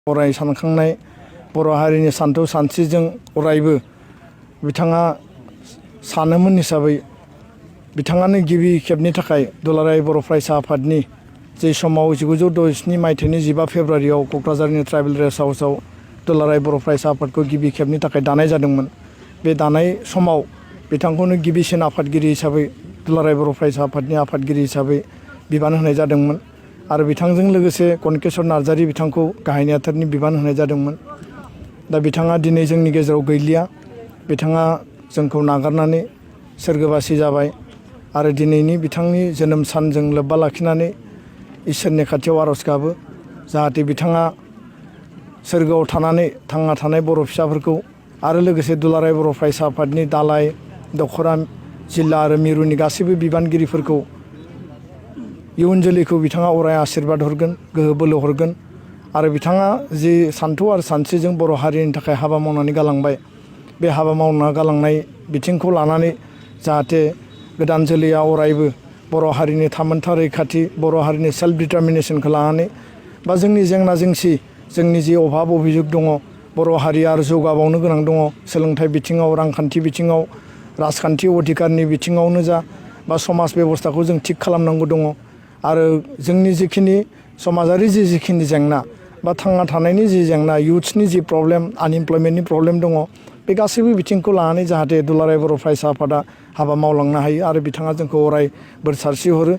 अराय सानखांनाय बर' हारिनि सान्थौ सानस्रिजों अरायबो बिथाङा सानोमोन हिसाबै बिथाङानो गिबि खेबनि थाखाय दुलाराय बर' फरायसा आफादनि जे समाव 1967 मायथाइनि 15 फेब्रुआरियाव क'क्राझारनि ट्राइबेल रेस्ट हाउसआव दुलाराय बर' फरायसा आफादखौ गिबि खेबनि थाखाय दानाय जादोंमोन। बे दानाय समाव बिथांखौनो गिबिसिन आफादगिरि हिसाबै दुलाराय बर' फरायसा आफादनि आफादगिरि हिसाबै बिबान होनाय जादोंमोन आरो बिथांजों लोगोसे कनकेश्वर नार्जारी बिथांखौ गाहाय नेहाथारनि बिबान होनाय जादोंमोन। दा बिथाङा दिनै जोंनि गेजेराव गैलिया। बिथाङा जोंखौ नागारनानै सोरगोबासि जाबाय आरो दिनैनि बिथांनि जोनोम सानजों लोब्बा लाखिनानै इसोरनि खाथियाव आर'ज गाबो जाहाथे बिथाङा सोरगोआव थानानै थांना थानाय बर' फिसाफोरखौ आरो लोगोसे दुलाराय बर' फरायसा आफादनि दालाय दख'रा जिल्ला आरो मिरुनि गासैबो बिबानगिरिफोरखौ इयुन जोलैखौ बिथाङा अराय आशीर्बाद हरगोन, गोहो बोलो हरगोन आरो बिथाङा जि सान्थौ आरो सानस्रिजों बर' हारिनि थाखाय हाबा मावनानै गालांबाय, बे हाबा मावना गालांनाय बिथिंखौ लानानै जाहाथे गोदान जोलैया अरायबो बर' हारिनि थामोनथा रैखाथि, बर' हारिनि सेल्फ डिटारमिनेसनखौ लानानै बा जोंनि जेंना जेंसि, जोंनि जि अभाब अभियोग दङ, बर' हारिया आरो जौगाबावनो गोनां दङ, सोलोंथाइ बिथिङाव, रांखान्थि बिथिङाव, राजखान्थि अधिकारनि बिथिङावनो जा बा समाज बेबस्थाखौ जों थिग खालामनांगौ दङ आरो जोंनि जिखिनि समाजारि जिखिनि जेंना बा थांना थानायनि जि जेंना, इयुथ्सनि जि प्रब्लेम, आनइमप्लयमेन्टनि प्रब्लेम दङ, बे गासैबो बिथिंखौ लानानै जाहाथे दुलाराय बर' फरायसा आफादा हाबा मावलांनो हायो आरो बिथाङा जोंखौ अराय बोर सारस्रिहरो।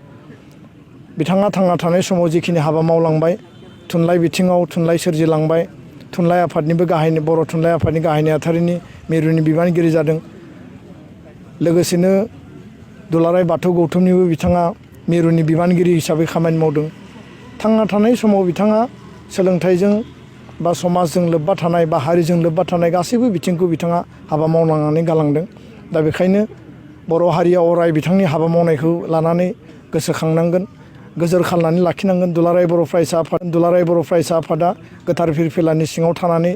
बिथाङा थांना थानाय समाव जिखिनि हाबा मावलांबाय, थुनलाइ बिथिङाव थुनलाइ सोरजिलांबाय, थुनलाइ आफादनिबो बर' थुनलाइ आफादनि गाहाय नेहाथारिनि मिरुनि बिबानगिरि जादों। लोगोसेनो दुलाराय बाथौ गौथुमनिबो बिथाङा मिरुनि बिबानगिरि हिसाबै खामानि मावदों। थांना थानाय समाव बिथाङा सोलोंथाइजों बा समाजजों लोब्बा थानाय बा हारिजों लोब्बा थानाय गासैबो बिथिंखौ बिथाङा हाबा मावलांनानै गालांदों। दा बेखायनो बर' हारिया अराय बिथांनि हाबा मावनायखौ लानानै गोसोखांनांगोन, गोजोर खालामनानै लाखिनांगोन। दुलाराय बर' फरायसा आफादा गोथार फिरफिलानि सिङाव थानानै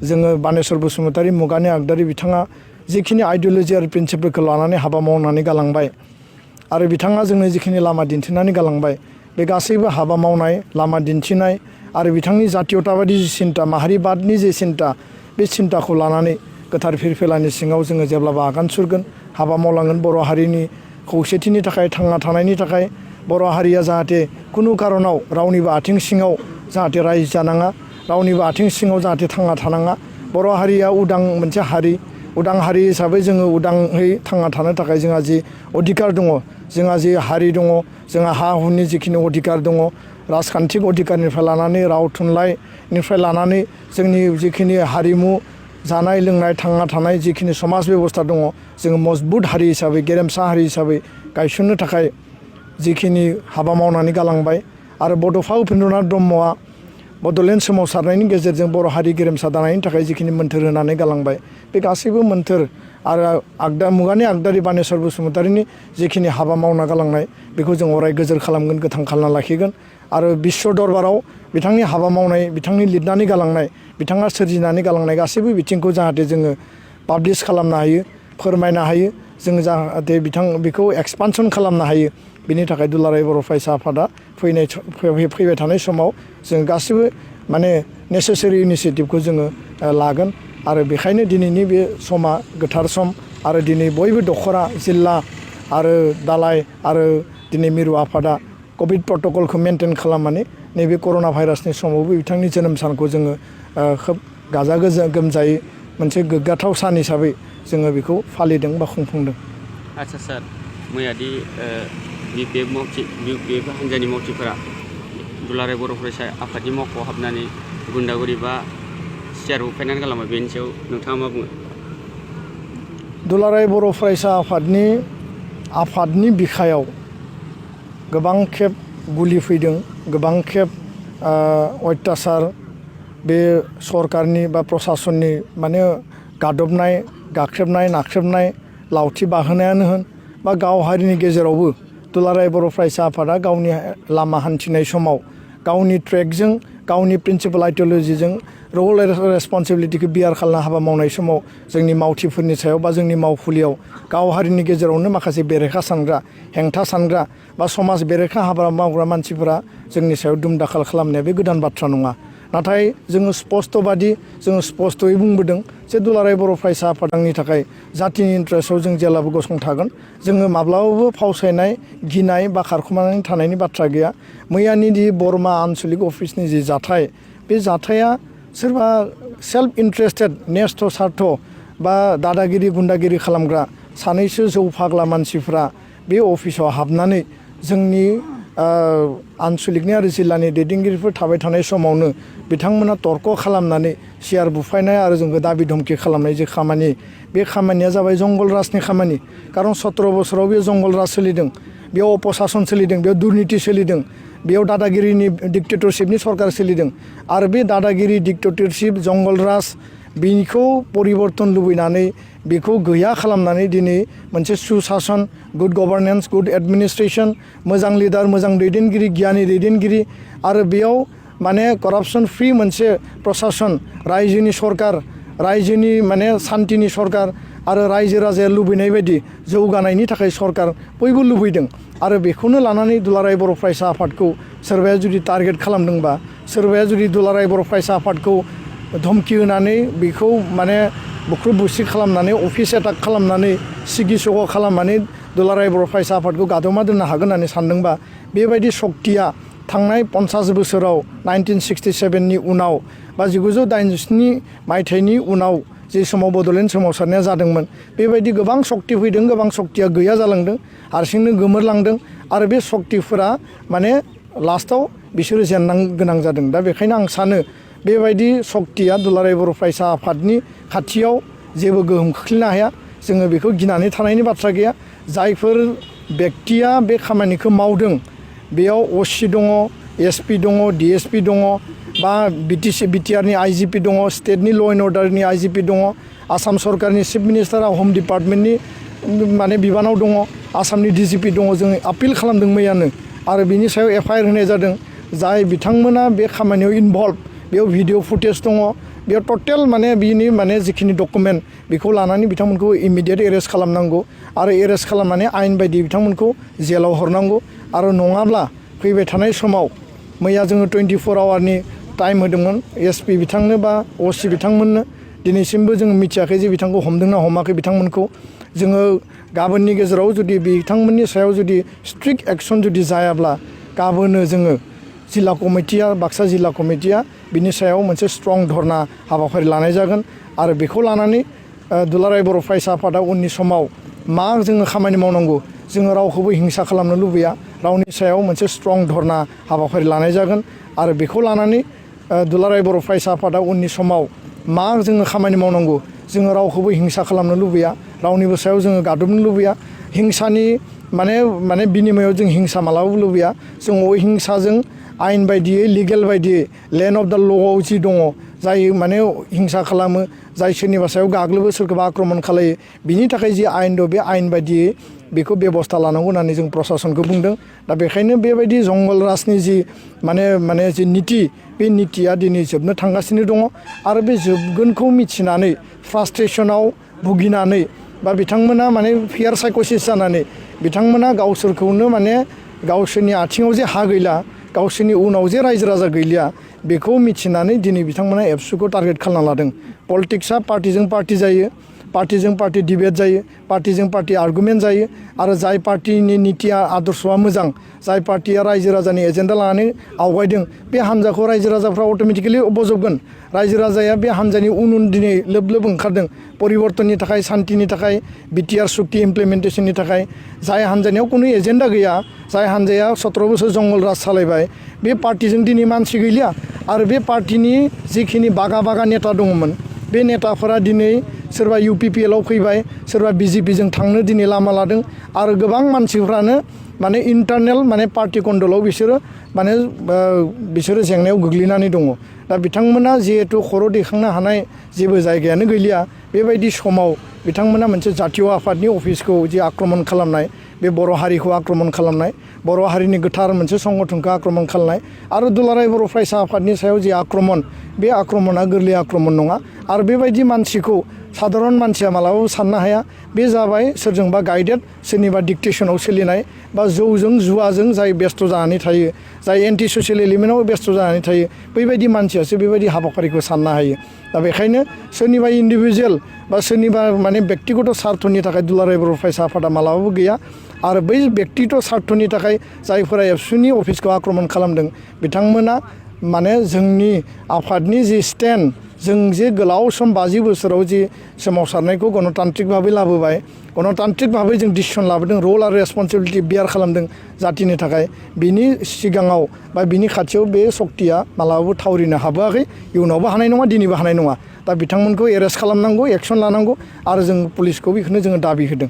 जोङो बानेश्वर बसुमतारी मुगानि आगदारि बिथाङा जिखिनि आइडिय'लजि आरो प्रिन्सिपलखौ लानानै हाबा मावनानै गालांबाय आरो बिथाङा जोंनो जिखिनि लामा दिन्थिनानै गालांबाय, बे गासैबो हाबा मावनाय, लामा दिन्थिनाय आरो बिथांनि जातीयताबादि जि सिन्ता, माहारिबादनि जि सिन्ता, बे सिन्ताखौ लानानै गोथार फिरफिलानि सिङाव जोङो जेब्लाबो आगान सुरगोन, हाबा मावलांगोन। बर' हारिनि खौसेथिनि थाखाय, थांना थानायनि थाखाय, बर' हारिया जाहाथे खुनु कारनाव रावनिबो आथिं सिङाव जाहाथे रायजो जानाङा, रावनिबो आथिं सिङाव जाहाथे थांना थानाङा। बर' हारिया उदां मोनसे हारि, उदां हारि हिसाबै जोङो उदाङै थांना थानो थाखाय जोंहा जि अधिकार दङ, जोंहा जि हारि दङ, जोंहा हा हुनि जिखिनि अधिकार दङ, राजखान्थिक अधिकारनिफ्राय लानानै राव थुनलाइनिफ्राय लानानै जोंनि जिखिनि हारिमु, जानाय लोंनाय, थांना थानाय जिखिनि समाज बेबस्था दङ, जोङो मजबुत हारि हिसाबै, गेरेमसा हारि हिसाबै गायसननो थाखाय जिखिनि हाबा मावनानै गालांबाय आरो बड'फा उपेन्द्रनाथ ब्रह्मआ बड'लेण्ड सोमावसारनायनि गेजेरजों बर' हारि गेरेमसा दानायनि थाखाय जिखिनि मोन्थोर होनानै गालांबाय, बे गासैबो मोन्थोर आरो मुगानि आगदारि बानेश्वर बसुमतारीनि जिखिनि हाबा मावना गालांनाय, बेखौ जों अराय गोजोर खालामगोन, गोथां खालामना लाखिगोन आरो बिश्व दरबाराव बिथांनि हाबा मावनाय, बिथांनि लिरनानै गालांनाय, बिथाङा सोरजिनानै गालांनाय गासैबो बिथिंखौ जाहाथे जोङो पाब्लिस खालामनो हायो, फोरमायनो हायो, जोङो जाहाथे बेखौ एक्सपानसन खालामनो हायो। बिनि थाखाय दुलाराय बर' फरायसा आफादा फैबाय थानाय समाव जों गासैबो नेसेसारि इनिसियेटिभखौ जोङो लागोन आरो बेखायनो दिनैनि बे समा गोथार सम आरो दिनै बयबो दख'रा जिल्ला आरो दालाय आरो दिनै मिरु आफादा कभिड प्रट'कलखौ मेनटेन खालामनानै नैबे कर'ना भाइरासनि समावबो बिथांनि जोनोम सानखौ जोङो खोब गाजा गोमजायै मोनसे गोग्गाथाव सान हिसाबै जोङो बेखौ फालिदों बा खुंफुंदों। आच्चा सार, मैयादि BPF हान्जानि मावथिफोरा दुलाराय बर' फरायसा आफादनि मावख'आव हाबनानै गुन्दागुरि बा सियार बुफायनानै गालांबाय, बेनि सायाव नोंथाङा मा बुङो? दुलाराय बर' फरायसा आफादनि बिखायाव गोबां खेब गुलि फैदों, गोबां खेब अयथासार बे सरकारनि बा प्रसासननि गादबनाय, गाख्रेबनाय, नाख्रेबनाय, लावथि बाहोनायानो होन बा गाव हारिनि गेजेरावबो दुलाराय बर' फरायसा आफादा गावनि लामा हान्थिनाय समाव गावनि ट्रेकजों, गावनि प्रिन्सिपाल आइडिय'लजिजों रल रेसपन्सिबिलिटिखौ बियार खालामना हाबा मावनाय समाव जोंनि मावथिफोरनि सायाव बा जोंनि मावफुलियाव गाव हारिनि गेजेरावनो माखासे बेरेखा सानग्रा, हेंथा सानग्रा बा समाज बेरेखा हाबा मावग्रा मानसिफोरा जोंनि सायाव दुम दाखाल खालामनाया बे गोदान बाथ्रा नङा। नाथाय जोङो स्पष्टबादि जोङो स्पष्टयै बुंबोदों जे दुलाराय बर' फरायसा आफादनि थाखाय जातिनि इन्ट्रेस्टआव जों जेब्लाबो गसंथागोन जोङो माब्लाबाबो फावसायनाय गिनाय बा खारखुमानानै थानायनि बाथ्रा गैया मैयानि दि बरमा आनसलिक अफिसनि जि जाथाय बे जाथाया सोरबा सेल्फ इन्ट्रेस्टेड नेस्थ' सार्थ बा दादागिरि गुन्दागिरि खालामग्रा सानैसो जौ फाग्ला मानसिफ्रा बे अफिसाव हाबनानै जोंनि आनसलिकनि आरो जिल्लानि दैदेनगिरिफोर थाबाय थानाय समावनो बिथांमोना तर्क खालामनानै सियार बुफायनाय आरो जोंखौ दाबि धमखि खालामनाय जे खामानि बे खामानिया जाबाय जंगल राजनि खामानि खारन 17 बोसोराव बे जंगल राज सोलिदों बेयाव अपसासन सोलिदों बेयाव दुर्निति सोलिदों बेयाव दादागिरिनि डिक्टेटरशिपनि सरकार सोलिदों आरो बे दादागिरि डिक्टेटरशिप जंगल राज बेखौ परिबर्तन लुबैनानै बेखौ गैया खालामनानै दिनै मोनसे सुशासन गुड गभार्नेन्स गुड एडमिनिस्ट्रेशन मोजां लिडार मोजां दैदेनगिरि गियानि दैदेनगिरि आरो बेयाव माने करापसन फ्रि मोनसे प्रशासन रायजोनि सरकार रायजोनि माने सान्तिनि सरकार आरो रायजो राजाया लुबैनाय बायदि जौगानायनि थाखाय सरकार बयबो लुबैदों आरो बेखौनो लानानै दुलाराय बर' फरायसा आफादखौ सोरबाया जुदि टारगेट खालामदोंबा सोरबाया जुदि दुलाराय बर' फरायसा आफादखौ धमखि होनानै बेखौ माने बुख्रुब बुसि खालामनानै अफिस एटाक खालामनानै सिगि सग' खालामनानै दुलाराय बर' फरायसा आफादखौ गादबना दोननो हागोन होननानै सानदोंबा बेबायदि सक्तिया थांनाय 50 बोसोराव 1967नि उनाव बा 1987 मायथाइनि उनाव जे समाव बड'लेण्ड सोमावसारनाया जादोंमोन बेबायदि गोबां सक्ति फैदों गोबां सक्तिया गैया जालांदों हारसिंनो गोमोरलांदों आरो बे सक्तिफोरा माने लास्टआव बिसोरो जेननां गोनां जादों दा बेखायनो आं सानो बेबायदि सक्तिया दुलाराय बर' फरायसा आफादनि खाथियाव जेबो गोहोम खोख्लैनो हाया जोङो बेखौ गिनानै थानायनि बाथ्रा गैया जायफोर बेक्तिया बे खामानिखौ मावदों बेयाव असि दङ एसपि दङ डिएसपि दङ बा बिटिआरनि आइजिपि दङ स्टेटनि ल' एन्ड अर्डारनि आइजिपि दङ आसाम सरकारनि चिफ मिनिस्टारा हम डिपार्टमेन्टनि माने बिबानाव दङ आसामनि डिजिपि दङ जों आपिल खालामदों मैयानो आरो बिनि सायाव एफआइआर होनाय जादों जाय बिथांमोना बे खामानियाव इनभल्भ बेयाव भिडिअ फुटेज दङ बेयाव टटेल माने बिनि माने जिखिनि डकुमेन्ट बेखौ लानानै बिथांमोनखौ इमिडियेट एरेस्ट खालामनांगौ आरो एरेस्ट खालामनानै आयेन बायदि बिथांमोनखौ जेलाव हरनांगौ आरो नङाब्ला फैबाय थानाय समाव मैया जोङो 24 आवारनि टाइम होदोंमोन एसपि बिथांनो बा असि बिथांमोननो दिनैसिमबो जों मिथियाखै जे बिथांखौ हमदोंना हमाखै बिथांमोनखौ जोङो गाबोननि गेजेराव जुदि बिथांमोननि सायाव जुदि स्ट्रिक्ट एक्सन जुदि जायाब्ला गाबोनो जोङो जिल्ला कमिटिया बाक्सा जिल्ला कमिटिया बिनि सायाव मोनसे स्ट्रं धरना हाबाफारि लानाय जागोन आरो बेखौ लानानै दुलाराय बर' फरायसा आफादा उननि समाव मा जोङो खामानि मावनांगौ जोङो रावखौबो हिंसा खालामनो लुबैया रावनि सायाव मोनसे स्ट्रं धरना हाबाफारि लानाय जागोन आरो बेखौ लानानै दुलाराय बर' फरायसा आफादा उननि समाव मा जोङो खामानि मावनांगौ जोङो रावखौबो हिंसा खालामनो लुबैया रावनिबो सायाव जोङो गादबनो लुबैया हिंसानि माने बिनिमयाव जों हिंसा मालाबाबो लुबैया जों हिंसाजों आयेन बायदियै लिगेल बायदियै लेन्ड अफ दा ल'आव जि दङ जाय माने हिंसा खालामो जाय सोरनिबा सायाव गाग्लोबो सोरखौबा आक्रमण खालायो बिनि थाखाय जि आयेन दं बे आयेन बायदियै बेखौ बेबस्था लानांगौ होननानै जों प्रसासनखौ बुंदों दा बेखायनो बेबायदि जंगल राजनि जि माने जि निति बे नितिया दिनै जोबनो थांगासिनो दङ आरो बे जोबगोनखौ मिथिनानै फ्रास्ट्रेसनाव भुगिनानै बा बिथांमोना माने फियार साइक'सिस जानानै बिथांमोना गावसोरखौनो माने गावसोरनि आथिङाव जे हा गैला गावसोरनि उनाव जे रायजो राजा गैलिया बेखौ मिथिनानै दिनै बिथांमोना एबसुखौ टारगेट खालामना लादों पलिटिक्सआ पार्टिजों पार्टि जायो पार्टिजों पार्टि डिबेट जायो पार्टिजों पार्टि आर्गुमेन्ट जायो आरो जाय पार्टिनि नितिया आदर्शआ मोजां जाय पार्टिया रायजो राजानि एजेन्डा लानानै आवगायदों बे हान्जाखौ रायजो राजाफ्रा अट'मेटिकेलि बजबगोन रायजो राजाया बे हान्जानि उन दिनै लोब लोब ओंखारदों परिबर्तननि थाखाय सान्तिनि थाखाय बिटिआर सुक्ति इमप्लिमेन्टेसननि थाखाय जाय हान्जानियाव खुनु एजेन्डा गैया जाय हान्जाया 17 बोसोर जंगल राज सालायबाय बे पार्टिजों दिनै मानसि गैलिया आरो बे पार्टिनि जिखिनि बागा नेता दङमोन बे नेताफोरा दिनै सोरबा UPPLआव फैबाय सोरबा BJPजों थांनो दिनै लामा लादों आरो गोबां मानसिफ्रानो माने इन्टारनेल माने पार्टि कन्ट्रलाव बिसोरो जेंनायाव गोग्लैनानै दङ दा बिथांमोना जिहेतु खर' दैखांनो हानाय जेबो जायगायानो गैलिया बेबायदि समाव बिथांमोना मोनसे जातीय आफादनि अफिसखौ जि आक्रमण खालामनाय बे बर' हारिखौ आक्रमण खालामनाय बर' हारिनि गोथार मोनसे संगठनखौ आक्रमण खालामनाय आरो दुलाराय बर' फरायसा आफादनि सायाव जि आक्रमण बे आक्रमणा गोरलै आक्रमण नङा आरो बेबायदि मानसिखौ साधारन मानसिया मालाबाबो साननो हाया बे जाबाय सोरजोंबा गाइडेड सोरनिबा डिक्टेसनाव सोलिनाय बा जौजों जुवाजों जाय बेस्थ' जानानै थायो जाय एन्टि ससियेल एलिमेन्टआव बेस्थ' जानानै थायो बैबायदि मानसियासो बेबायदि हाबाफारिखौ साननो हायो दा बेखायनो सोरनिबा इन्डिभिजुवेल बा सोरनिबा माने बेक्तिगत सार्थनि थाखाय दुलाराय बर' फरायसा आफादा मालाबाबो गैया आरो बै बेक्तिगत सार्थनि थाखाय जायफोरा एबसुनि अफिसखौ आक्रमण खालामदों बिथांमोना माने जोंनि आफादनि जि स्टेन्ड जों जे गोलाव सम 50 बोसोराव जि सोमावसारनायखौ गणतान्त्रिक भाबै लाबोबाय गणतान्त्रिक भाबै जों डिसिसन लाबोदों रल आरो रेसपन्सिबिलिटि बियार खालामदों जातिनि थाखाय बिनि सिगाङाव बा बिनि खाथियाव बे सक्तिया मालाबाबो थावरिनो हाबोआखै इयुनावबो हानाय नङा दिनैबो हानाय नङा दा बिथांमोनखौ एरेस्ट खालामनांगौ एक्सन लानांगौ आरो जों पुलिसखौ बेखौनो जोङो दाबि होदों।